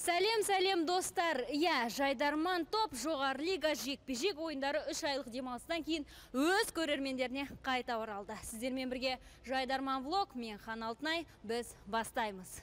Сәлем, сәлем достар. Иә, Жайдарман топ жоғары лига жекпе-жек ойындары 3 айлық демалыстан кейін өз көрермендеріне қайта оралды. Сіздермен бірге Жайдарман влог, мен Хан Алтынай, біз бастаймыз.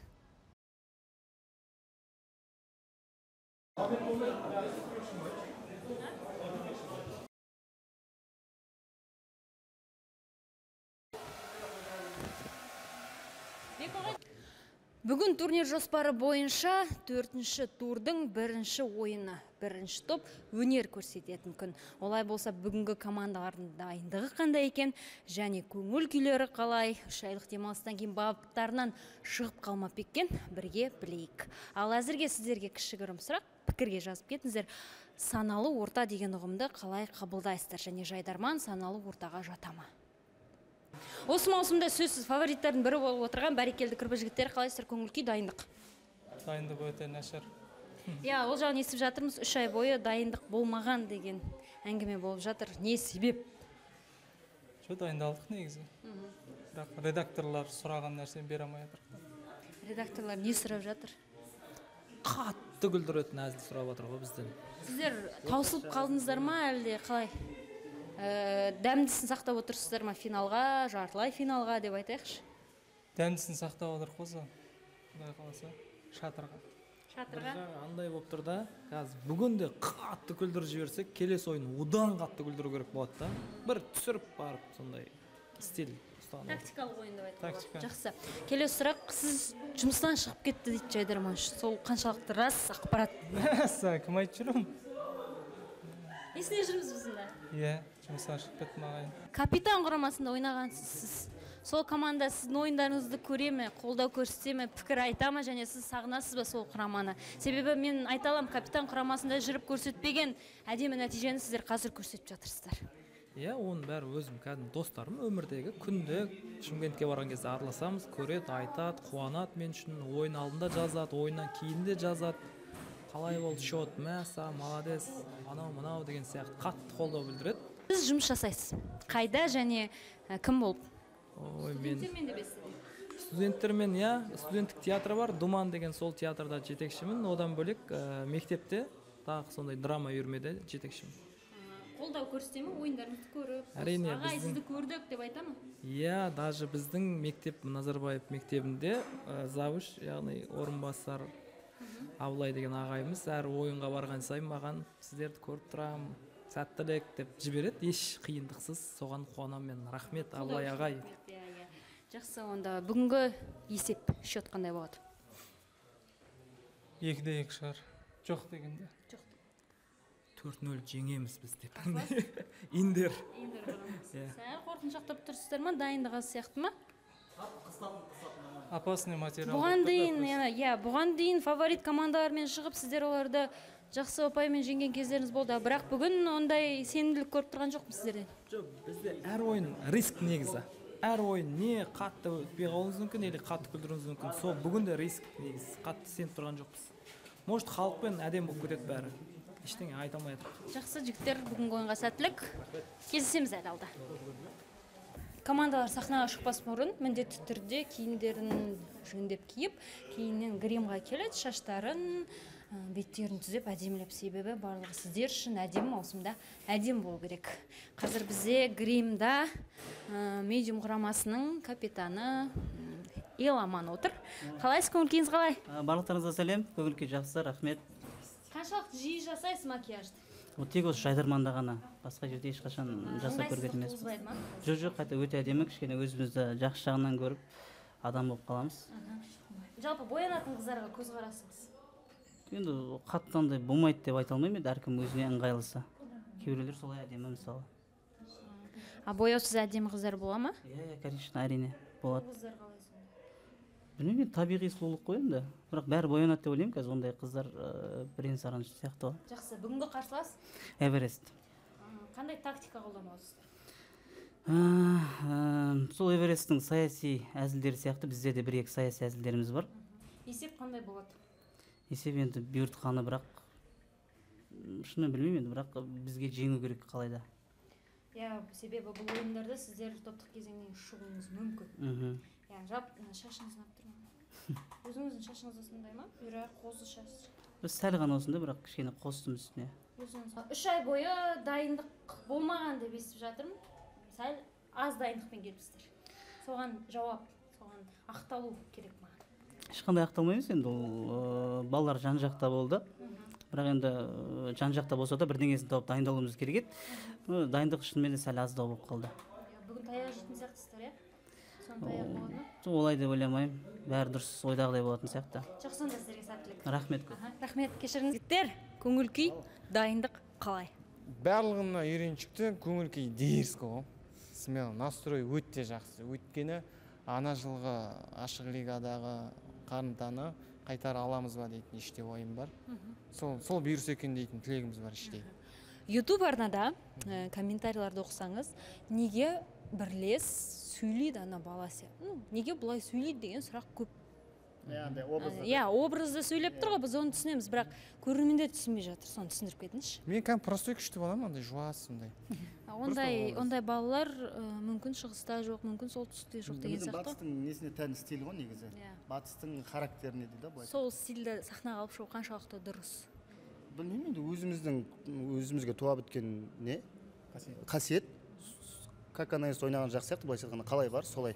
Бүгін турнир жоспары бойынша 4-ші турдың бірінші ойыны, бірінші топ өнер көрсететін күн. Олай болса, бүгінгі командалардың дайындығы қандай екен және көңіл күйлері қалай, 3 айлық демалыстан кейін баптарынан шығып қалмап екен, бірге білейік. Ал әзірге сіздерге кішігірім сұрақ, пікірге жазып кетіңіздер. Саналы орта деген ұғымды қалай қабылдайсыздар және Жайдарман саналы ортаға жата ма? Осы маусымда сөзсіз фавориттердің бірі болып отырған бәрекелді кірпі жігіттер, қалайсыздар, көңіл күй, дайындық? Дайындық өте нашар. Иә, ол жағын естіп жатырмыз, 3 ай бойы дайындық болмаған деген әңгіме болып жатыр. Не себеп? Жоқ, дайындалдық негізі. Бірақ редакторлар сұраған нәрсені бере алмай жатыр. Редакторлар не сұрап жатыр? Қатты күлдіретін әзіл сұрап жатыр ғой бізден. Сіздер таусылып қалдыңыздар ма, әлде қалай? Дәмдісін сақтап отырсыздар ма финалға, жартылай финалға деп айтайықшы? Дәмдісін сақтап отыр қозы, құдай қаласа, шатырға. Шатырға? Бір жағы андай болып тұр да, қазір бүгін де қатты күлдіріп жіберсек, келесі ойын одан қатты күлдіру керек болады да. Бір түсіріп барып сондай стиль ұстану. Тактикалық ойын деп айтуға болады. Тактика. Жақсы. Келесі сұрақ, сіз жұмыстан шығып кетті дейді Жайдарман. Сол қаншалықты рас ақпарат? Мәссаған, кім айтып жүр оны? Есіне жүрміз біз онда? Иә, жұмыстан шығып кеттім ағайын. Капитан құрамасында ойнағансыз сіз. Сол команда сіздің ойындарыңызды көре ме, қолдау көрсете ме, пікір айта ма және сіз сағынасыз ба сол құраманы? Себебі мен айта аламын, капитан құрамасында жүріп көрсетпеген әдемі нәтижені сіздер қазір көрсетіп жатырсыздар. Иә, оның бәрі өзім кәдімгі достарым, өмірдегі күнде Шымкентке барған кезде араласамыз, көреді, айтады, қуанады мен үшін, ойын алдында жазады, ойыннан кейін де жазады. Қалай болды счет, мәса, молодец, анау мынау деген сияқты қатты қолдау білдіреді. Сіз жұмыс жасайсыз. Қайда және кім болып? Ой, мен Студенттермен де бесін. Студенттермен, иә, студенттік театры бар, Думан деген сол театрда жетекшімін. Одан бөлек мектепте тағы сондай драма үйірмеде жетекшімін. Қолдау көрсете ме, ойындарыңызды көріп? Әрине, ағай, біздің сізді көрдік деп айта ма? Иә, даже біздің мектеп Назарбаев мектебінде завуч, яғни орынбасар Абылай деген ағайымыз әр ойынға барған сайын маған сіздерді көріп тұрамын, сәттілік деп жібереді, еш қиындықсыз, соған қуанамын мен. Рахмет, Абылай ағай. Иә, иә. Жақсы, онда бүгінгі есеп, счет қандай болады? 2-2 шығар. Жоқ дегенде. Жоқ. 4-0 жеңеміз біз деп. Индер. Индер құрамасы. Иә. Сәл қорқыншақтап тұрсыздар ма, дайындық аз сияқты ма? Опасный материал. Бұған дейін, иә, бұған дейін фаворит командалармен шығып, сіздер оларды жақсы ұпаймен жеңген кездеріңіз болды. Бірақ бүгін ондай сенімділік көріп тұрған жоқпын сіздерден. Жоқ, бізде әр ойын риск негізі. Әр ойын не қатты өтпей қалуыңыз мүмкін, или қатты күлдіруіңіз мүмкін. Сол бүгін де риск негізі. Қатты сеніп тұрған жоқпыз. Может, халықпен әдемі болып кетеді бәрі. Ештеңе айта алмай жатырмын. Жақсы, жігіттер, бүгінгі ойынға сәттілік. Кездесеміз әлі алда. Командалар сахнаға шықпас бұрын міндетті түрде киімдерін жөндеп киіп, кейіннен гримға келеді, шаштарын, беттерін түзеп әдемілеп, себебі барлығы сіздер үшін әдемі маусымда әдемі болу керек. Қазір бізде гримда медиум құрамасының капитаны Еламан отыр. Қалайсыз, көңіл күйіңіз қалай? Барлықтарыңызға сәлем, көңіл күй жақсы, рахмет. Қаншалықты жиі жасайсыз макияжды? Ол тек осы Жайдарманда ғана, басқа жерде ешқашан жасап көрген емеспіз. Ыңғайсыздық туғызбайды ма? Жоқ, жоқ, қайта өте әдемі, кішкене өзімізді жақсы жағынан көріп адам болып қаламыз. Жалпы боянатын қыздарға көзқарасыңыз? Енді қатты андай болмайды деп айта алмаймын, енді әркім өзіне ыңғайлысы. Кейбіреулер солай әдемі мысалы. А бояусыз әдемі қыздар бола ма? Иә, иә, конечно, әрине болады. Қыздар қалай сонда? Білмеймін, табиғи сұлулық қой енді. Бірақ бәрі боянады деп ойлаймын қазір, ондай қыздар бірен-саран сияқты ғой. Жақсы, бүгінгі қарсылас? Эверест. Қандай тактика қолданып отырсыздар? Сол Эвересттің саяси әзілдері сияқты бізде де бір-екі саяси әзілдеріміз бар. Есеп қандай болады? Есеп енді бұйыртқаны, бірақ шынымен білмеймін енді, бірақ бізге жеңу керек қалай да. Иә, себебі бұл ойындарда сіздер топтық кезеңнен шығуыңыз мүмкін. Иә, жалпы шашыңыз ұнап тұр ма? Өзіңіздің шашыңыз осындай ма? Бұйра, қозы шаш. Біз сәл ғана осындай, бірақ кішкене қостым үстіне. Өзіңіз 3 ай бойы дайындық болмаған деп естіп жатырмын. Сәл аз дайындықпен келіпсіздер. Соған жауап, соған ақталу керек маған. Ешқандай ақталмаймыз енді, ол балалар жан жақта болды. Бірақ енді жан жақта болса да бірдеңесін тауып дайындалуымыз керек еді. Дайындық шынымен де сәл аздау болып қалды. Бүгін таяқ жейтін сияқтысыздар, иә? Соны таяқ болады ма? Олай деп ойламаймын. Бәрі дұрыс, ойдағыдай болатын сияқты. Жақсы, онда сіздерге сәттілік. Рахмет көп. Рахмет, кешіріңіз. Жігіттер, көңіл күй, дайындық қалай? Барлығына үйреншікті көңіл күй дерзкий ғой. Смело, настрой өте жақсы. Өйткені ана жылғы ашық лигадағы қарымтаны қайтара аламыз ба дейтін іште ойым бар. Сол бұйырса екен дейтін тілегіміз бар іште. YouTube арнада комментарийларды оқысаңыз, неге бірлес сөйлейді ана бала сияқты? Неге бұлай сөйлейді деген сұрақ көп. Иә, образды сөйлеп тұр ғой, біз оны түсінеміз, бірақ көрермендер түсінбей жатыр, соны түсіндіріп кетіңізші. Мен кәдімгі простой күшті баламын, андай жуас сондай. Ондай балалар мүмкін шығыста жоқ, мүмкін солтүстікте жоқ деген сияқты. Батыстың несіне тән стиль ғой негізі. Батыстың характеріне дейді былай. Сол стильді сахнаға алып шығу қаншалықты дұрыс? Білмеймін енді, өзімізге туа біткен не? Қасиет. Как она есть ойнаған жақсы сияқты, былайша айтқанда қалай бар, солай.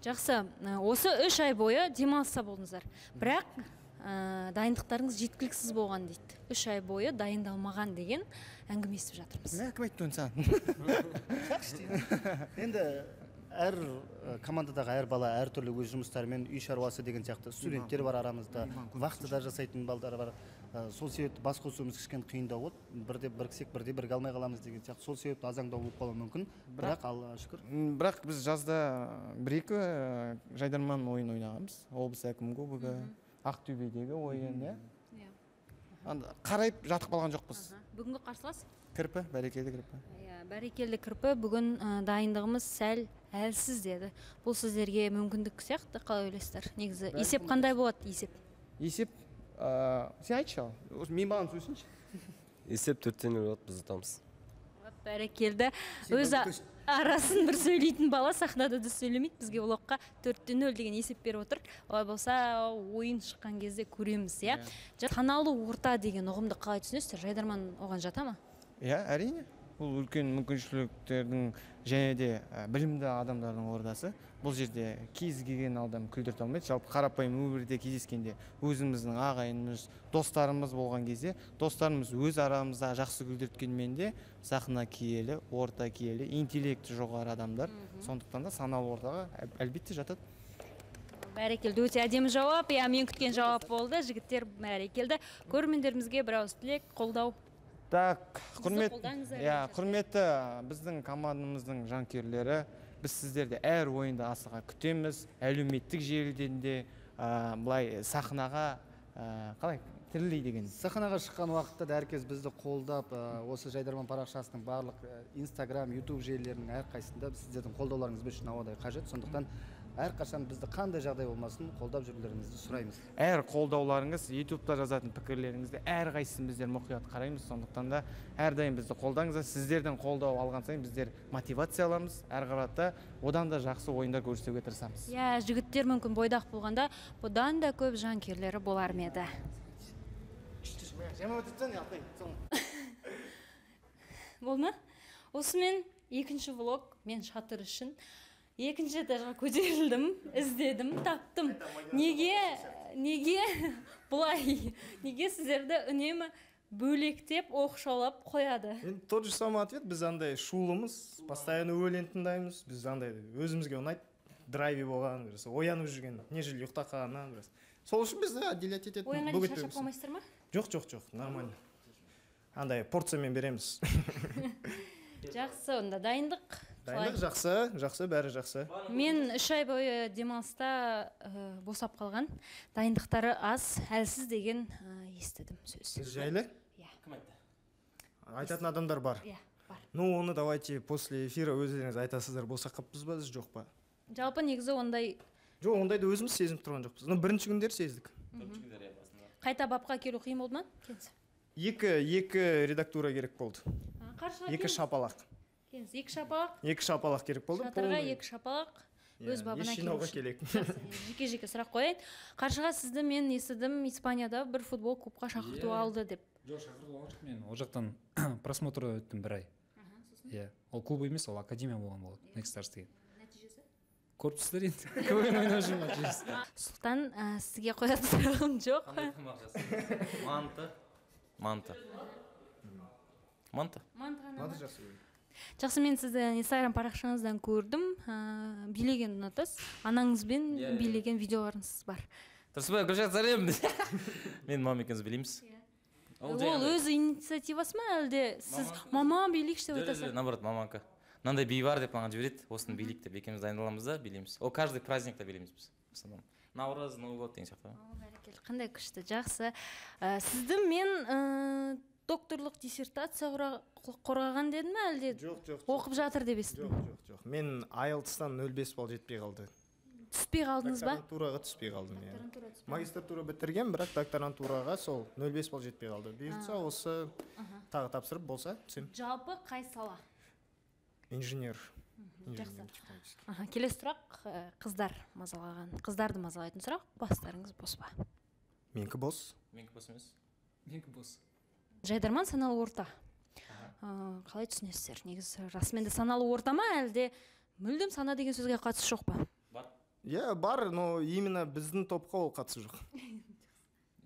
Жақсы, осы 3 ай бойы демалыста болдыңыздар. Бірақ дайындықтарыңыз жеткіліксіз болған дейді. 3 ай бойы дайындалмаған деген әңгіме естіп жатырмыз. Мә, кім айтты оны саған? Енді әр командадағы әр бала әртүрлі өз жұмыстарымен, үй шаруасы деген сияқты студенттер бар арамызда, вахтада жасайтын балдар бар. Сол себепті бас қосуымыз кішкене қиындау болды. Бірде біріксек, бірде бірге алмай қаламыз деген сияқты. Сол себепті азаңдау болып қалуы мүмкін. Бірақ Аллаға шүкір. Бірақ біз жазда бір-екі жайдарман ойын ойнағанбыз. Облыс әкімі кубогы, Ақтөбедегі ойын, иә? Анда қарайып жатып қалған жоқпыз. Бүгінгі қарсылас? Кірпі, бәрекелді кірпі. Иә, бәрекелді кірпі. Бүгін дайындығымыз сәл әлсіз деді. Бұл сіздерге мүмкіндік сияқты, қалай ойлайсыздар? Негізі есеп қандай болады, есеп? Есеп, сен айтшы ал. Мен маған сөйлесінші. Есеп 4-0 болады, біз ұтамыз. Бәрекелді. Өз арасын бір сөйлейтін бала сахнада да сөйлемейді, бізге влогқа 4-0 деген есеп беріп отыр. Олай болса, ойын шыққан кезде көреміз, иә? Саналы орта деген ұғымды қалай түсінесіздер? Жайдарман оған жата ма? Иә, әрине. Бұл үлкен мүмкіншіліктердің және де білімді адамдардың ордасы. Бұл жерде кез келген адам күлдірте алмайды. Жалпы қарапайым өмірде кездескенде өзіміздің ағайынымыз, достарымыз болған кезде, достарымыз өз арамызда жақсы күлдірткенмен де сахна киелі, орта киелі, интеллекті жоғары адамдар. Сондықтан да саналы ортаға әлбетте жатады. Бәрекелді, өте әдемі жауап. Иә, мен күткен жауап болды. Жігіттер, бәрекелді. Көрермендерімізге бір ауыз тілек, қолдау. Так, құрметті біздің командамыздың жанкүйерлері, біз сіздерді әр ойында асыға күтеміз. Әлеуметтік желіден де былай сахнаға қалай тірілей деген. Сахнаға шыққан уақытта да әркез бізді қолдап, осы Жайдарман парақшасының барлық Инстаграм, Ютуб желілерінің әрқайсысында сіздердің қолдауларыңыз біз үшін ауадай қажет. Сондықтан әрқашан бізді қандай жағдай болмасын қолдап жүрулеріңізді сұраймыз. Әр қолдауларыңыз, Ютубта жазатын пікірлеріңізді әрқайсысын біздер мұқият қараймыз. Сондықтан да әрдайым бізді қолдаңыздар. Сіздерден қолдау алған сайын біздер мотивация аламыз. Әрі қарата одан да жақсы ойындар көрсетуге тырысамыз. Иә, жігіттер мүмкін бойдақ болғанда бұдан да көп жанкүйерлері болар ма еді? Болды ма? Осымен екінші влог мен шатыр үшін екінші этажға көтерілдім, іздедім, таптым. Неге бұлай? Неге сіздерді үнемі бөлектеп, оқшаулап қояды? Енді тот же самый ответ, біз андай шулымыз, постоянно өлең тыңдаймыз, біз андай өзімізге ұнайды, драйве болған, біраз оянып жүрген, нежели ұйықтап қалғаннан біраз. Сол үшін бізді отделять ететін. Ойынға дейін шаршап қалмайсыздар ма? Жоқ, жоқ, жоқ, нормально. Андай порциямен береміз. Жақсы, онда дайындық. Дайындық жақсы, жақсы, бәрі жақсы. Мен 3 ай бойы демалыста босап қалған. Дайындықтары аз, әлсіз деген естідім сөз. Сіз жайлы? Иә. Кім айтты? Айтатын адамдар бар. Иә, бар. Ну, оны давайте после эфира өздеріңіз айтасыздар, босап қалыппыз ба, жоқ па? Жалпы негізі ондай... Жоқ, ондайды өзіміз сезініп тұрған жоқпыз. Ну, бірінші күндері сездік. Қайта бапқа келу қиын болды ма? Екі редактура керек болды. Екі шапалақ. Екі шапалақ. Екі шапалақ керек болды. Шатырға екі шапалақ. Өз бабына ес жинауға керек. Жеке-жеке сұрақ қояйын. Қаршыға, сізді мен естідім, Испанияда бір футбол клубқа шақырту алды деп. Жоқ, шақырту алған жоқ, мен ол жақтан просмотр өттім бір ай. Иә, ол клуб емес, ол академия болған болады, Next Stars деген. Нәтижесі? Көріп тұрсыздар енді. КВН ойнап жүрмін нәтижесі. Сұлтан, сізге қоятын сұрағым жоқ. Қандай тамақ жасайсыз? Манты. Манты. Манты. Манты ғана ма? Манты жақсы көремін. Жақсы, мен сізді Инстаграм парақшаңыздан көрдім. Билегенді ұнатасыз. Анаңызбен билеген видеоларыңыз бар. Дұрыс па, Гүлшат, сәлем. Мен мамам екеуміз билейміз. Ол өз инициативасы ма, әлде сіз мама билейікші деп айтасыз? Наоборот, маманікі. Мынандай би бар деп маған жібереді, осыны билейік деп екеуміз дайындаламыз да билейміз. Ол каждый праздникта билейміз біз. В основном. Наурыз, Новый год деген сияқты. Бәрекелді, қандай күшті, жақсы. Сізді мен докторлық диссертация қорғаған дедім ме, әлде жоқ, жоқ, оқып жатыр деп естідім? Жоқ, жоқ, жоқ. Мен IELTS-тан 0,5 балл жетпей қалды. Түспей қалдыңыз ба? Докторантураға түспей қалдым, иә. Магистратура бітірген, бірақ докторантураға сол 0,5 балл жетпей қалды. Бұйыртса, осы тағы тапсырып болса, түсемін. Жалпы қай сала? Инженер. Жақсы. Келесі сұрақ, қыздар мазалаған. Қыздарды мазалайтын сұрақ, бастарыңыз бос па? Менікі бос. Менікі бос емес. Менікі бос. Жайдарман саналы орта. Қалай түсінесіздер? Негізі расымен де саналы орта ма, әлде мүлдем сана деген сөзге қатысы жоқ па? Бар. Иә, бар, но именно біздің топқа ол қатысы жоқ.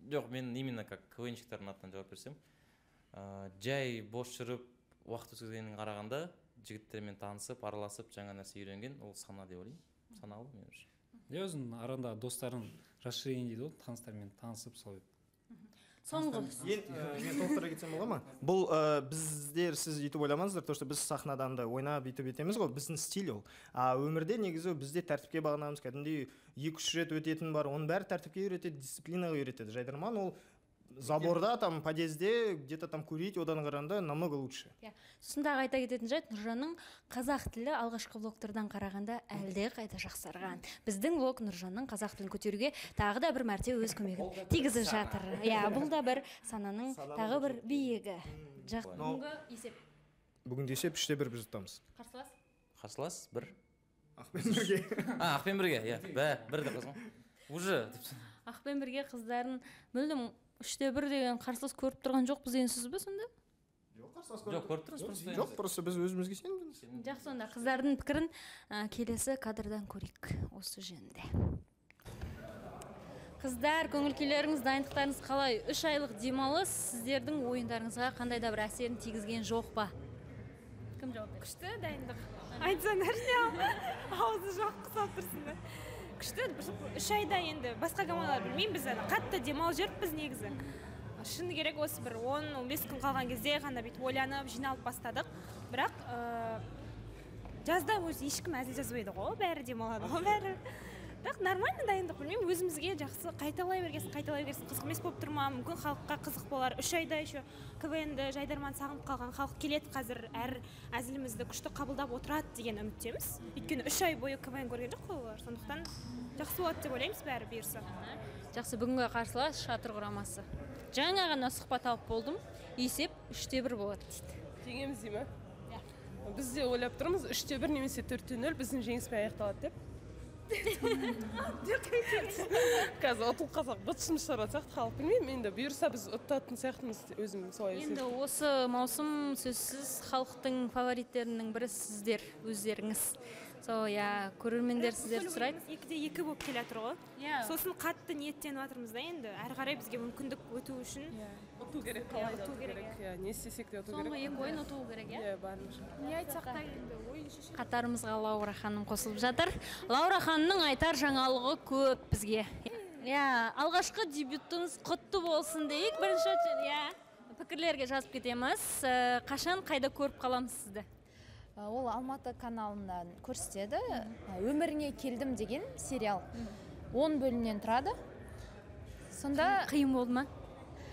Жоқ, мен именно как КВНщиктердің атынан жауап берсем, жай бос жүріп уақыт өткізгеннен қарағанда жігіттермен танысып, араласып, жаңа нәрсе үйренген, ол сана деп ойлаймын. Саналы мен үшін. Иә, өзінің араңдағы достарың расширение дейді ғой, таныстармен танысып солай. Соңғы. Мен толықтыра кетсем бола ма? Бұл біздер, сіз өйтіп ойламаңыздар, то что біз сахнадан да ойнап өйтіп етеміз ғой, біздің стиль ол. А өмірде негізі бізде тәртіпке бағынамыз, кәдімгідей 2-3 рет өтетін бар, оның бәрі тәртіпке үйретеді, дисциплинаға үйретеді. Жайдарман ол заборда, там, подъезде, где-то там курить, одан қарағанда намного лучше. Сосын тағы айта кететін жайт, Нұржанның қазақ тілі алғашқы влогтардан қарағанда әлде қайда жақсарған. Біздің влог Нұржанның қазақ тілін көтеруге тағы да бір мәрте өз көмегін тигізіп жатыр. Иә, бұл да бір сананың тағы бір биігі. Бүгінгі есеп. Бүгінгі есеп 3-1 біз ұтамыз. Қарсылас? Қарсылас 1. Ақпен бірге. Ақпен бірге, иә. Бір деп қойсаң. Уже. Ақпен бірге қыздарын мүлдем 3-1 деген қарсылас көріп тұрған жоқпыз деген сөз бе сонда? Жоқ, қарсылас жоқ, көріп тұрмыз просто. Жоқ, просто біз өзімізге сенімдіміз. Жақсы, онда қыздардың пікірін келесі кадрдан көрейік осы жөнінде. Қыздар, көңіл күйлеріңіз, дайындықтарыңыз қалай? 3 айлық демалыс сіздердің ойындарыңызға қандай да бір әсерін тигізген жоқ па? Кім жауап береді? Күшті дайындық. Айтсаңдаршы, не аузы жоқ құсап тұрсыңдар. Күшті, 3 айда енді басқа командалар білмеймін, біз қатты демалып жүріппіз негізі. Шыны керек, осы бір 10-15 күн қалған кезде ғана бүйтіп ойланып, жиналып бастадық. Бірақ жазда өзі ешкім әзіл жазбайды ғой, бәрі демалады ғой, бәрі. Бірақ нормально дайындық, білмеймін, өзімізге жақсы қайталай бергесін, қайталай бергесін, қызық емес болып тұр ма, мүмкін халыққа қызық болар. 3 айда еще КВН-ді, Жайдарман сағынып қалған халық келеді қазір, әр әзілімізді күшті қабылдап отырады деген үміттеміз. Өйткені 3 ай бойы КВН көрген жоқ қой олар, сондықтан жақсы болады деп ойлаймыз бәрі бұйырса. Жақсы, бүгінгі қарсылас Шатыр құрамасы. Жаңа ғана сұхбат алып болдым, есеп 3-1 болады дейді. Жеңеміз дей ме? Біз де ойлап тұрмыз, 3-1 немесе 4-0 біздің жеңіспен аяқталады деп. Қазір ұтылып қалсақ, быт-шытын шығаратын сияқты халық, білмеймін, енді бұйырса біз ұтатын сияқтымыз, өзім солай Енді осы маусым сөзсіз халықтың фавориттерінің бірі сіздер, өздеріңіз. Сол, иә, көрермендер сіздерді сұрайды. 2-2 болып келе жатыр ғой. Сосын қатты ниеттеніп жатырмыз да енді. Әрі қарай бізге мүмкіндік өту үшін ұту керек, қалай да ұту керек. Иә, не істесек те ұту керек. Соңғы 2 ойын ұту керек, иә? Иә, барынша. Не айтсақ та енді ойын шешеді. Қатарымызға Лаура ханым қосылып жатыр. Лаура ханымның айтар жаңалығы көп бізге. Иә, алғашқы дебютыңыз құтты болсын дейік. Бірінші, иә, пікірлерге жазып кетеміз. Қашан, қайда көріп қаламыз сізді? Ол Алматы каналынан көрсетеді. Өміріңе келдім деген сериал. 10 бөлімнен тұрады. Сонда қиын болды ма?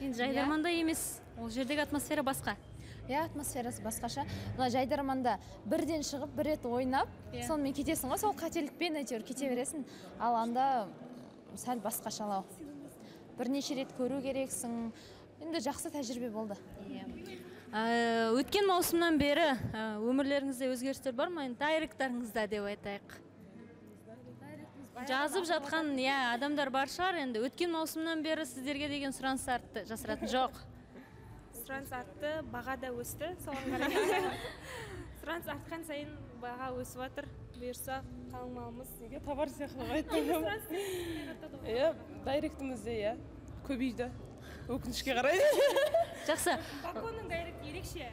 Енді Жайдарманда емес, ол жердегі атмосфера басқа. Иә, атмосферасы басқаша. Мына Жайдарманда бірден шығып, бір рет ойнап, сонымен кетесің ғой, сол қателікпен әйтеуір кете бересің. Ал анда сәл басқашалау. Бірнеше рет көру керексің. Енді жақсы тәжірибе болды. Өткен маусымнан бері өмірлеріңізде өзгерістер бар ма? Дайректарыңызда деп айтайық. Жазып жатқан, иә, адамдар бар шығар енді. Өткен маусымнан бері сіздерге деген сұраныс артты, жасыратын жоқ. Сұраныс артты, баға да өсті, соған қарай. Сұраныс артқан сайын баға өсіп жатыр. Бұйырса, қалың малымыз. Неге товар сияқты айттым? Иә, директімізде, иә, көбейді. Өкінішке қарай. Жақсы. Баконың директ ерекше.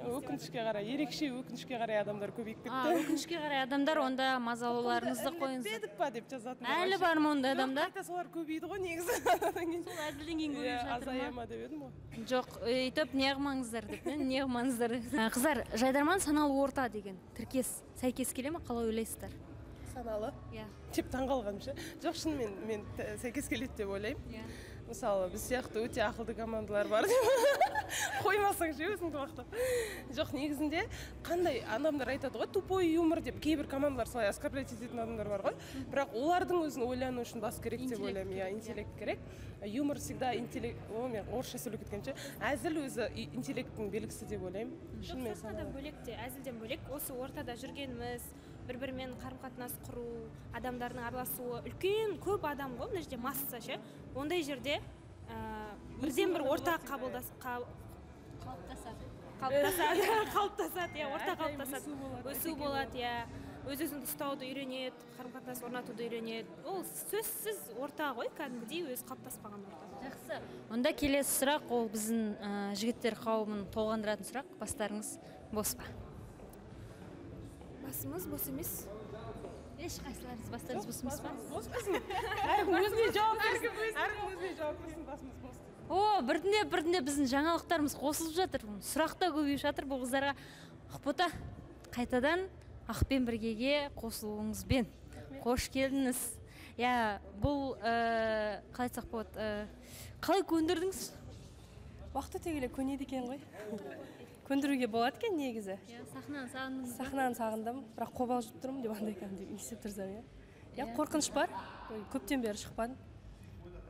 Өкінішке қарай, ерекше өкінішке қарай адамдар көбейіп кетті. Өкінішке қарай адамдар, онда мазалауларыңызды қойыңыз. Ілінбедік па деп жазатын. Әлі бар ма ондай адамдар? Қайта солар көбейді ғой негізі. Сол әзілден кейін көбейіп жатыр ма? Азая ма деп едім ғой. Жоқ, өйтіп неғымаңыздар деп, неғымаңыздар. Қыздар, жайдарман саналы орта деген тіркес сәйкес келе ме, қалай ойлайсыздар? Саналы? Иә. Деп таңғалғаным ше. Жоқ, шынымен мен сәйкес келеді деп ойлаймын. Мысалы, біз сияқты өте ақылды командалар бар деп қоймасаң ше өзіңді мақтап. Жоқ, негізінде қандай адамдар айтады ғой, тупой юмор деп, кейбір командалар солай оскорблять ететін адамдар бар ғой. Бірақ олардың өзін ойлану үшін бас керек деп ойлаймын. Иә, интеллект керек. Юмор всегда интеллект, о, мен орысша сөйлеп кеткенше, әзіл өзі интеллекттің белгісі деп ойлаймын. Жоқ, сахнадан бөлек те, әзілден бөлек осы ортада жүргеніміз, бір-бірімен қарым-қатынас құру, адамдардың араласуы, үлкен көп адам ғой, мына жерде масса ше. Ондай жерде бірден бір орта қалыптасады. Қалыптасады, иә, орта қалыптасады. Өсу болады, иә. Өз-өзіңді ұстауды үйренеді, қарым-қатынас орнатуды үйренеді. Ол сөзсіз орта ғой, кәдімгідей өз қалыптаспаған орта. Жақсы. Онда келесі сұрақ, ол біздің жігіттер қауымын толғандыратын сұрақ. Бастарыңыз бос па? Басымыз бос емес. Ешқайсыларыңыз бастарыңыз бос емес па? Бос біздің. Әркім өзіне жауап берсін. Әркім өзіне жауап берсін, басымыз бос. О, біртіндеп біздің жаңалықтарымыз қосылып жатыр. Сұрақ та көбейіп жатыр бұл қыздарға. Ақбота, қайтадан Ақпен біргеге қосылуыңызбен қош келдіңіз. Иә, бұл қалай айтсақ болады, қалай көндірдіңіз? Уақыт өте келе көнеді екен ғой. Көндіруге болады екен негізі. Иә, сахнаны сағындыңыз ба? Сахнаны сағындым, бірақ қобалжып тұрмын деп андай кәдімгідей не істеп тұрсам, иә. Иә, қорқыныш бар. Көптен бері шықпадым.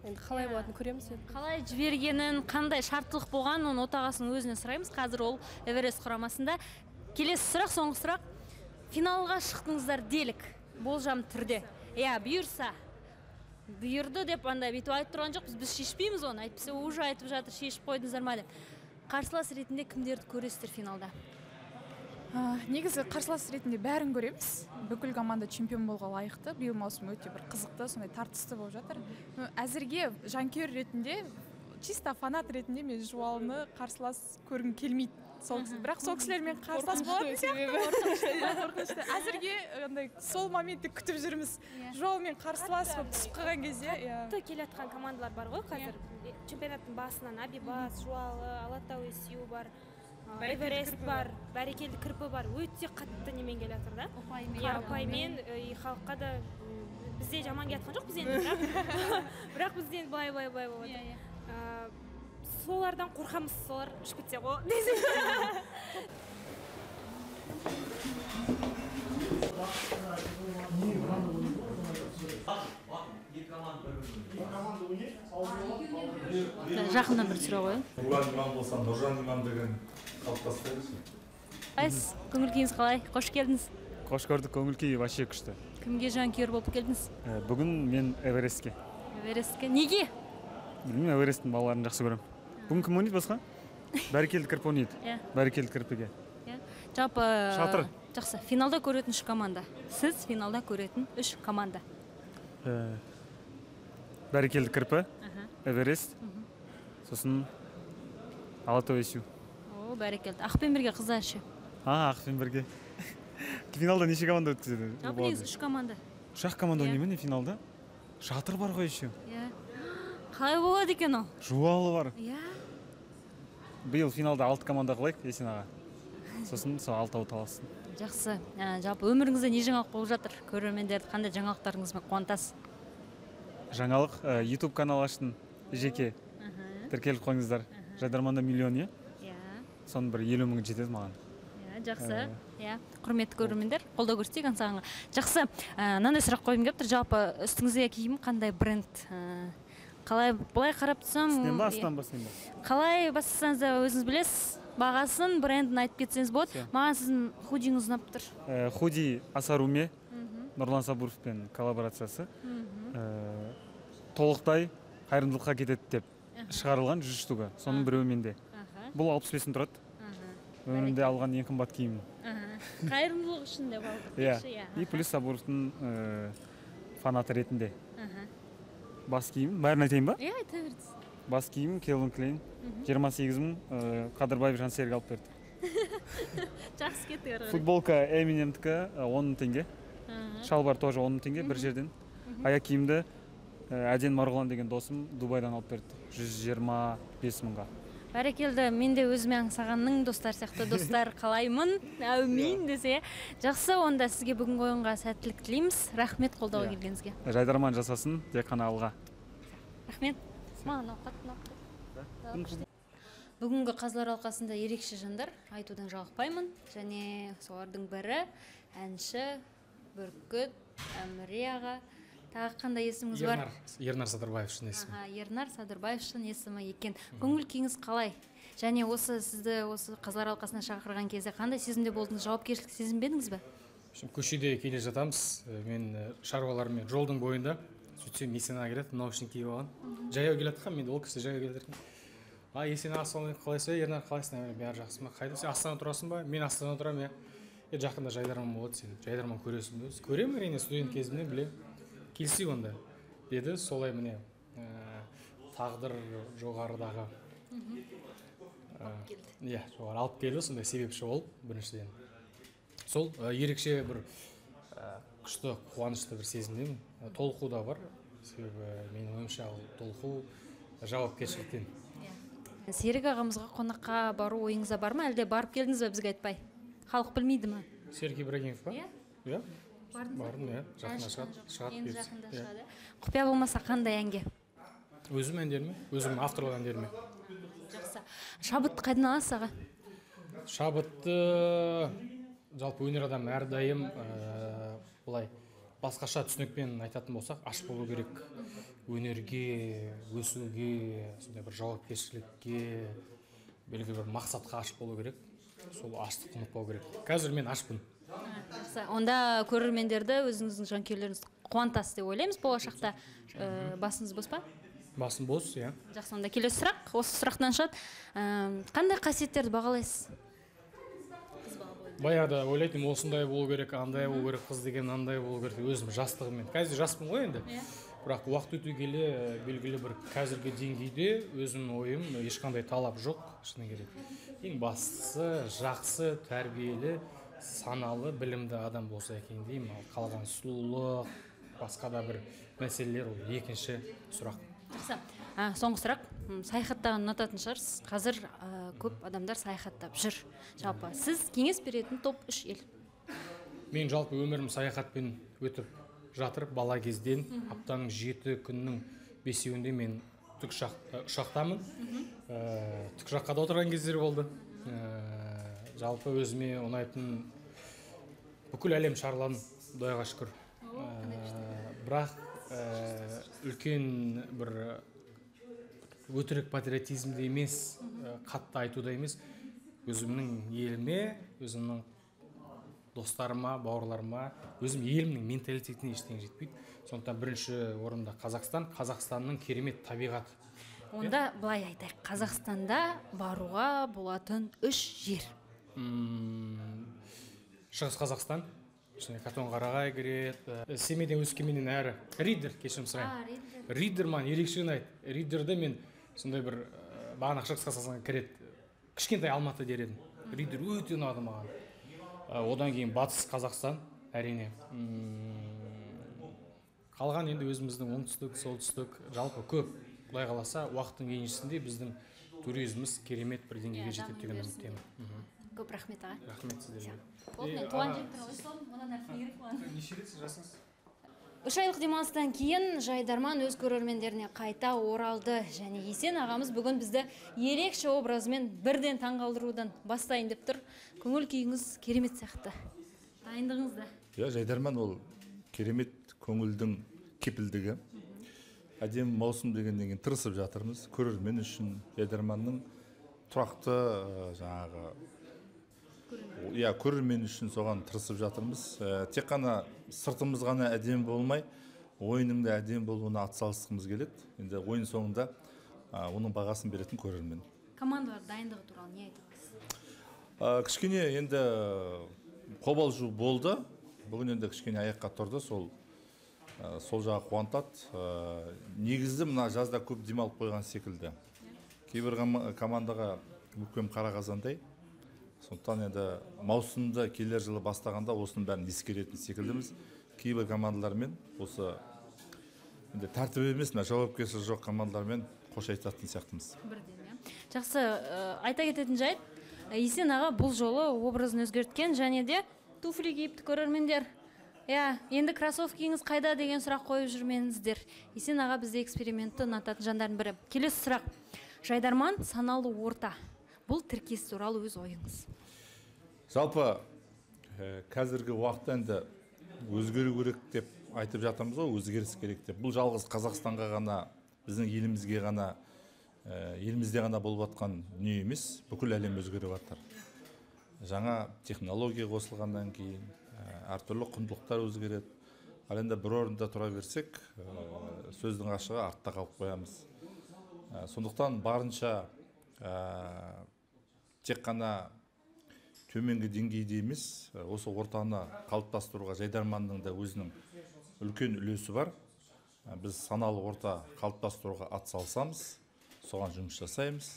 Енді қалай болатынын көреміз енді. Қалай жібергенін, қандай шарттылық болғанын оны отағасының өзінен сұраймыз. Қазір ол Эверест құрамасында. Келесі сұрақ, соңғы сұрақ. Финалға шықтыңыздар делік, болжам түрде. Иә, бұйырса. Бұйырды деп андай бүйтіп айтып тұрған жоқпыз, біз шешпейміз оны. Әйтпесе уже айтып жатыр, шешіп қойдыңыздар ма деп. Қарсылас ретінде кімдерді көресіздер финалда? Негізі қарсылас ретінде бәрін көреміз. Бүкіл команда чемпион болуға лайықты. Биыл маусым өте бір қызықты, сондай тартысты болып жатыр. Әзірге жанкүйер ретінде, чисто фанат ретінде мен Жуалыны қарсылас көргім келмейді. Бірақ сол кісілермен қарсылас болатын сияқты. Әзірге андай сол моментті күтіп жүрміз. Жуалымен қарсылас болып түсіп қалған кезде. Қатты келе жатқан командалар бар ғой қазір. Чемпионаттың басынан Абибас, Жуалы, Алатау СЮ бар, Эверест бар, Бәрекелді кірпі бар. Өте қатты немен келе жатыр да. Ұпаймен, халыққа да бізде жаман келе жатқан жоқ біз енді, бірақ бізден былай-былай болып жатыр. Солардан қорқамыз, солар ұшып кетсе ғой. Жақыннан бір сұрақ қояйын. Нұржан имам болса, Нұржан имам деген қалыптастырыңызшы. Қалайсыз? Көңіл күйіңіз қалай? Қош келдіңіз. Қош көрдік, көңіл күй вообще күшті. Кімге жанкүйер болып келдіңіз? Бүгін мен Эверестке. Эверестке. Неге? Білмеймін, Эвересттің балаларын жақсы көремін. Бүгін кім ойнайды басқа? Бәрекелді кірпі ойнайды. Иә. Бәрекелді кірпіге. Иә. Жалпы Шатыр. Жақсы. Финалда көретін үш команда. Сіз финалда көретін үш команда. Бәрекелді кірпі, Эверест, сосын Алатау СЮ. О, бәрекелді. Ақпен бірге қыздар ше? Ақпен бірге. Финалда неше команда өткізеді? Жалпы негізі үш команда. Үш команда ойнай ма не финалда? Шатыр бар ғой еще. Иә. Қалай болады екен ол? Жуалы бар. Иә. Биыл финалда 6 команда қылайық, Есен аға. Сосын сол алтауы талассын. Жақсы. Жалпы өміріңізде не жаңалық болып жатыр? Көрермендерді қандай жаңалықтарыңызбен қуантасыз? Жаңалық, YouTube канал аштым, жеке. Тіркеліп қойыңыздар. Жайдарманда миллион, иә? Иә. Соның бір 50 мыңы жетеді маған. Иә, жақсы. Иә, құрметті көрермендер, қолдау көрсетейік Аңсағанға. Жақсы. Мынандай сұрақ қойғым келіп тұр. Жалпы үстіңіздегі киім қандай бренд? Қалай былай қарап тұрсам, үстінен ба, астынан ба, үстінен ба? Қалай бастасаңыз да өзіңіз білесіз. Бағасын, брендін айтып кетсеңіз болады. Маған сіздің худиңіз ұнап тұр. Худи Асаруме. Нұрлан Сабуровпен коллаборациясы. Толықтай қайырымдылыққа кетеді деп шығарылған 100 штука. Соның біреуі менде. Бұл 65 мың тұрады. Өмірімде алған ең қымбат киімім. Қайырымдылық үшін деп алдық. Иә. И плюс Сабуровтың фанаты ретінде. Бас киім, бәрін айтайын ба? Иә, айта беріңіз. Бас киім Келвин Клейн, 28 мың, Қадырбаев Жансерік алып берді. Жақсы, кеттік ары қарай. Футболка Эминемдікі 10 мың теңге. Шалбар тоже 10 мың теңге бір жерден. Аяқ киімді Әден Марғұлан деген досым Дубайдан алып берді 125 мыңға. Бәрекелді, мен де өзіме аңсағанның достар сияқты достар қалаймын, әумин десе. Жақсы, онда сізге бүгінгі ойынға сәттілік тілейміз. Рахмет қолдауға келгеніңізге. Жайдарман жасасын, тек қана алға. Рахмет. Маған ауқат. Бүгінгі қазылар алқасында ерекше жандар, айтудан жалықпаймын. Және солардың бірі әнші Бүркіт Әміре аға. Тағы қандай есіміңіз бар? Ернар Садырбаев шын есімі. Ернар Садырбаев шын есімі екен. Көңіл күйіңіз қалай? Және осы сізді осы қазылар алқасына шақырған кезде қандай сезімде болдыңыз? Жауапкершілік сезінбедіңіз бе? Көшеде келе жатамыз. Мен шаруаларыммен жолдың бойында. Сөйтсем Есен аға келеді, наушник киіп алған. Жаяу келе жатқан, мен ол кісі жаяу келе жатқан. А, Есен аға, ассалаумағалейкум, қалайсыз? Ернар, қалайсың? Бәрі жақсы ма? Қайда? Сен Астанада тұрасың ба? Мен Астанада тұрамын, иә. Жақында жайдарман болады, сен жайдарман көресің бе? Көремін, әрине, студент кезімнен білемін. Келісейік онда, деді. Солай міне тағдыр жоғарыдағы иә, жоғары алып келді, сондай себепші болып біріншіден. Сол ерекше бір күшті, қуанышты бір сезімдемін. Толқу да бар, себебі менің ойымша ол толқу жауапкершіліктен. Серік ағамызға қонаққа бару ойыңызда бар ма, әлде барып келдіңіз бе бізге айтпай? Халық білмейді ма? Серік Ибрагимов па? Иә. Иә. Бардыңыз ба? Бардым, иә. Жақында шығады. Шығады. Енді жақында шығады. Құпия болмаса қандай әнге? Өзім әндеріме, өзімнің авторлық әндеріме. Жақсы. Шабытты қайдан аласыз, аға? Шабытты жалпы өнер адамы әрдайым былай басқаша түсінікпен айтатын болсақ, аш болу керек. Өнерге, өсуге, сондай бір жауапкершілікке, белгілі бір мақсатқа аш болу керек. Сол аштықты ұмытпау керек. Қазір мен ашпын. Жақсы. Онда көрермендерді, өзіңіздің жанкүйерлеріңізді қуантасыз деп ойлаймыз болашақта. Басыңыз бос па? Басым бос, иә. Жақсы, онда келесі сұрақ, осы сұрақтан шығады. Қандай қасиеттерді бағалайсыз? Баяғыда ойлайтынмын, осындай болу керек, андай болу керек, қыз деген андай болу керек. Өзім жастығыммен. Қазір жаспын ғой енді. Бірақ уақыт өте келе белгілі бір қазіргі деңгейде өзімнің ойым, ешқандай талап жоқ, шыны керек. Ең бастысы жақсы, тәрбиелі, саналы, білімді адам болса екен деймін. Ал қалған сұлулық, басқа да бір мәселелер ол екінші сұрақ. Жақсы. Соңғы сұрақ. Саяхаттаған ұнататын шығарсыз. Қазір көп адамдар саяхаттап жүр. Жалпы сіз кеңес беретін топ 3 ел? Мен жалпы өмірім саяхатпен өтіп жатыр. Бала кезден аптаның 7 күннің 5-еуінде мен ұшақтамын. Тікұшаққа да отырған кездер болды. Жалпы өзіме ұнайтын бүкіл әлем шарладым, Құдайға шүкір. Бірақ үлкен бір өтірік патриотизмде емес, қатты айтуда емес, өзімнің еліме, өзімнің достарыма, бауырларыма, өзім елімнің менталитетіне ештеңе жетпейді. Сондықтан бірінші орында Қазақстан, Қазақстанның керемет табиғаты. Онда былай айтайық, Қазақстанда баруға болатын 3 жер. Шығыс Қазақстан, ішіне Катонқарағай кіреді, Семейден Өскеменнен әрі Риддер, кешірім сұраймын. Риддер маған ерекше ұнайды. Риддерді мен сондай бір бағана Шығыс Қазақстанға кіреді, кішкентай Алматы дер едім. Риддер өте ұнады маған. Одан кейін Батыс Қазақстан, әрине. Қалған енді өзіміздің оңтүстік, солтүстік, жалпы көп. Құдай қаласа, уақыттың еншісінде біздің туризміміз керемет бір деңгейге жетеді деген үміттемін. Көп рахмет, аға. Рахмет сіздерге. Болды, мен туған жерім туралы ойладым, одан әрі не керек маған? Нешедесіз, жасыңыз? 3 айлық демалыстан кейін Жайдарман өз көрермендеріне қайта оралды. Және Есен ағамыз бүгін бізді ерекше образымен бірден таңғалдырудан бастайын деп тұр. Көңіл күйіңіз керемет сияқты. Дайындығыңыз да. Иә, Жайдарман ол керемет көңілдің кепілдігі. Әдемі маусым дегеннен кейін тырысып жатырмыз. Көрермен үшін Жайдарманның тұрақты жаңағы Иә, көрермен үшін соған тырысып жатырмыз. Тек қана сыртымыз ғана әдемі болмай, ойынның да әдемі болуына атсалысқымыз келеді. Енді ойын соңында оның бағасын беретін көрермен. Командалар дайындығы туралы не айта аласыз? Кішкене енді қобалжу болды. Бүгін енді кішкене аяққа тұрды, сол жағы қуантады. Негізі мына жазда көп демалып қойған секілді. Кейбір командаға өкпем қара қазандай. Сондықтан енді маусымды келер жылы бастағанда осының бәрін ескеретін секілдіміз. Кейбір командалармен осы енді тәртіп емес, мына жауапкершілігі жоқ командалармен қош айтатын сияқтымыз. Бірден, иә. Жақсы, айта кететін жайт, Есен аға бұл жолы образын өзгерткен және де туфли киіпті көрермендер. Иә, енді кроссовкиіңіз қайда деген сұрақ қойып жүрмеңіздер. Есен аға бізде экспериментті ұнататын жандардың бірі. Келесі сұрақ. Жайдарман саналы орта. Бұл тіркес туралы өз ойыңыз. Жалпы қазіргі уақытта енді өзгеру керек деп айтып жатырмыз ғой, өзгеріс керек деп. Бұл жалғыз Қазақстанға ғана, біздің елімізге ғана, елімізде ғана болып жатқан дүние емес, бүкіл әлем өзгеріп жатыр. Жаңа технология қосылғаннан кейін әртүрлі құндылықтар өзгереді. Ал енді бір орында тұра берсек, сөздің ашығы артта қалып қоямыз. Сондықтан барынша тек қана төменгі деңгейде емес, осы ортаны қалыптастыруға жайдарманның да өзінің үлкен үлесі бар. Біз саналы орта қалыптастыруға атсалысамыз, соған жұмыс жасаймыз.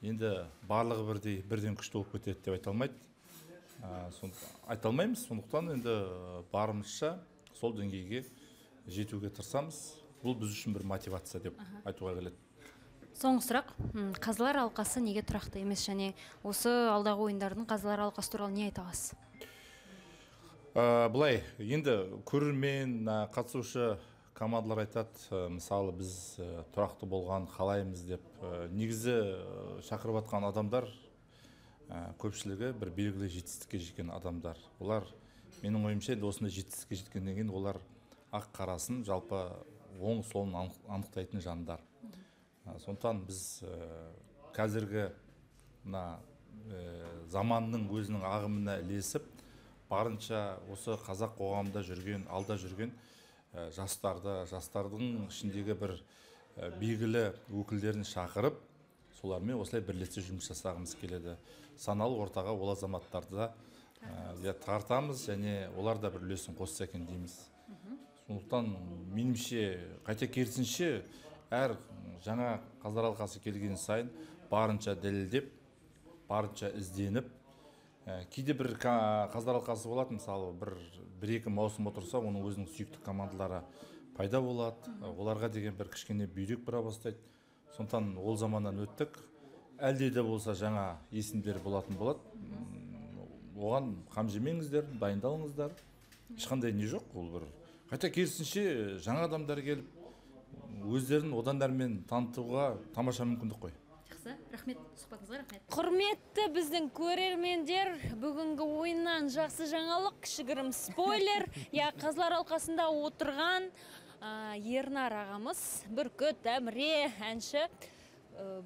Енді барлығы бірдей бірден күшті болып кетеді деп айта алмайды. Айта алмаймыз, сондықтан енді барымызша сол деңгейге жетуге тырысамыз. Бұл біз үшін бір мотивация деп айтуға келеді. Соңғы сұрақ, қазылар алқасы неге тұрақты емес және осы алдағы ойындардың қазылар алқасы туралы не айта аласыз? Былай, енді көрермен, қатысушы командалар айтады, мысалы біз тұрақты болған қалаймыз деп. Негізі шақырып жатқан адамдар көпшілігі бір белгілі жетістікке жеткен адамдар. Олар, менің ойымша, енді осындай жетістікке жеткеннен кейін олар ақ қарасын, жалпы оң солын анықтайтын жандар. Сондықтан біз қазіргі мына заманның өзінің ағымына ілесіп, барынша осы қазақ қоғамында жүрген, алда жүрген жастарды, жастардың ішіндегі бір белгілі өкілдерін шақырып, солармен осылай бірлесе жұмыс жасағымыз келеді. Саналы ортаға ол азаматтарды да тартамыз және олар да бір үлесін қосса екен дейміз. Сондықтан меніңше, қайта керісінше, әр жаңа қазылар алқасы келген сайын барынша дәлелдеп, барынша ізденіп, кейде бір қазылар алқасы болады, мысалы бір-екі маусым отырса, оның өзінің сүйікті командалары пайда болады, оларға деген бір кішкене бүйрек бұра бастайды. Сондықтан ол заманнан өттік. Әлде де болса жаңа есімдер болатын болады. Оған қам жемеңіздер, дайындалыңыздар. Ешқандай не жоқ, ол бір. Қайта керісінше жаңа адамдар келіп, өздерін одан әрмен танытуға тамаша мүмкіндік қой. Жақсы, рахмет, сұхбатыңызға рахмет. Құрметті біздің көрермендер, бүгінгі ойыннан жақсы жаңалық, кішігірім спойлер. Я, қазылар алқасында отырған Ернар ағамыз, Бүркіт, Әміре, әнші,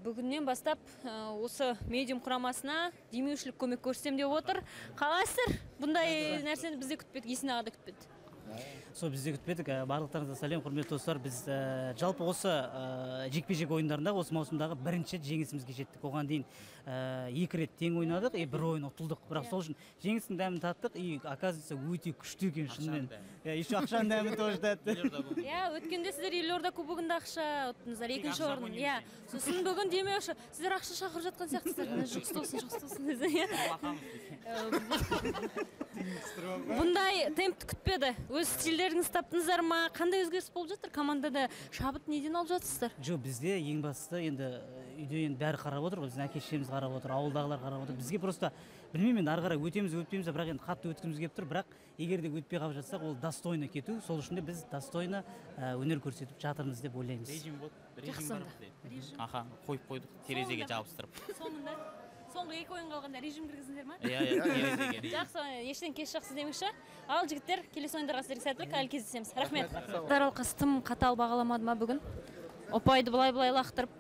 бүгіннен бастап осы медиум құрамасына демеушілік көмек көрсетем деп отыр. Қалайсыздар? Бұндай нәрсені біз де күтпедік, Есен аға да күтпеді. Сол біз де күтпедік. Барлықтарыңызға сәлем, құрметті достар. Біз жалпы осы жекпе-жек ойындарында осы маусымдағы бірінші жеңісімізге жеттік. Оған дейін 2 рет тең ойнадық, бір ойын ұтылдық. Бірақ сол үшін жеңістің дәмін таттық, и оказывается өте күшті екен шынымен. Еще ақшаның дәмі тоже тәтті. Иә, өткенде сіздер елорда кубогында ақша ұттыңыздар, екінші орын. Иә, сосын бүгін демеуші, сіздер ақша шақырып жатқан сияқтысыздар. Жұғысты болсын, жұғысты болсын десе. Бұндай темпті күтпеді. Өз стильдеріңізді таптыңыздар ма? Қандай өзгеріс болып жатыр? Командада шабыт неден алып жатырсыздар? Жоқ, бізде ең бастысы енді үйде енді бәрі қарап отыр ғой, біздің әке шешеміз қарап отыр, ауылдағылар қарап отыр. Бізге просто білмеймін енді ары қарай өтеміз, өтпейміз, бірақ енді қатты өткіміз келіп тұр. Бірақ егер де өтпей қалып жатсақ, ол достойно кету. Сол үшін де біз достойно өнер көрсетіп жатырмыз деп ойлаймыз. Режим болды, режим бар бізде. Аха, қойып қойдық, терезеге жабыстырып. Соңында соңғы 2 ойын қалғанда режим кіргіздіңдер ма? Иә, терезеге. Жақсы, ештен кеш жақсы демекші. Ал жігіттер, келесі ойындарға сіздерге сәттілік, әлі кездесеміз. Рахмет. Қазылар алқасы тым қатал бағаламады ма бүгін? Ұпайды былай-былай лақтырып.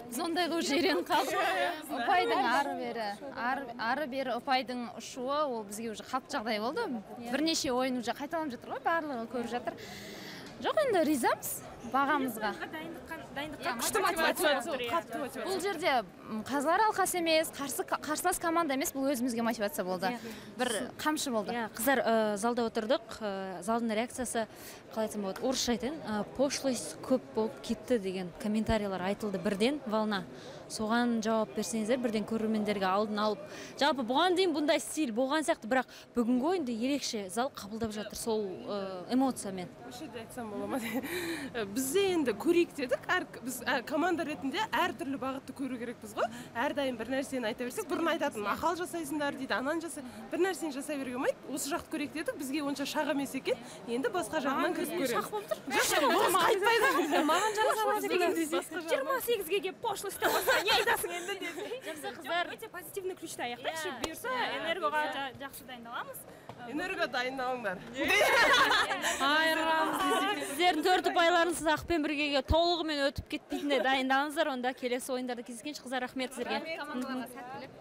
Біз ондайға уже үйреніп қалдық. Ұпайдың ары бері ұпайдың ұшуы ол бізге уже қалыпты жағдай болды. Бірнеше ойын уже қайталанып жатыр ғой, барлығы көріп жатыр. Жоқ, енді ризамыз бағамызға. Дайындыққа күшті мотивация болып тұр, иә. Қатты мотивация. Бұл жерде қазылар алқасы емес, қарсылас команда емес, бұл өзімізге мотивация болды. Бір қамшы болды. Иә, қыздар, залда отырдық, залдың реакциясы, қалай айтсам болады, орысша айтайын, пошлость көп болып кетті деген комментарийлер айтылды бірден, волна. Соған жауап берсеңіздер, бірден көрермендерге алдын алып. Жалпы бұған дейін бұндай стиль болған сияқты, бірақ бүгінгі ойынды ерекше зал қабылдап жатыр сол эмоциямен. Осы жерде айтсам бола ма? Бізде енді көрейік дедік, біз команда ретінде әртүрлі бағытты көру керекпіз ғой. Әрдайым бір нәрсені айта берсек, бұрын айтатын мақал жасайсыңдар дейді, ананы жасай, бір нәрсені жасай беруге болмайды. Осы жақты көрейік дедік, бізге онша шақ емес екен. Енді басқа жағынан кіріп көреміз. Шақ болып тұр. Жоқ, бос қайтпайды. Маған Басқа жараса. жағынан. 28-ге келіп пошлость болса, не айтасың енді десе. Жақсы, қыздар. Өте позитивный ключта аяқтайықшы. Бұйырса, энергоға жақсы дайындаламыз. Энерго дайындалыңдар. Айырамыз. Сіздердің 4 ұпайларыңыз ақпен біргеге толығымен өтіп кетпейтіндей дайындалыңыздар. Онда келесі ойындарда кездескенше, қыздар, рахмет сіздерге. Командаларға сәттілік.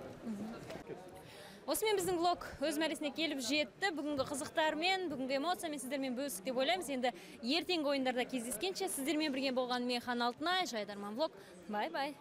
Осымен біздің влог өз мәресіне келіп жетті. Бүгінгі қызықтармен, бүгінгі эмоциямен сіздермен бөлістік деп ойлаймыз. Енді ертеңгі ойындарда кездескенше сіздермен бірге болған мен, Хан Алтынай, Жайдарман влог. Бай-бай.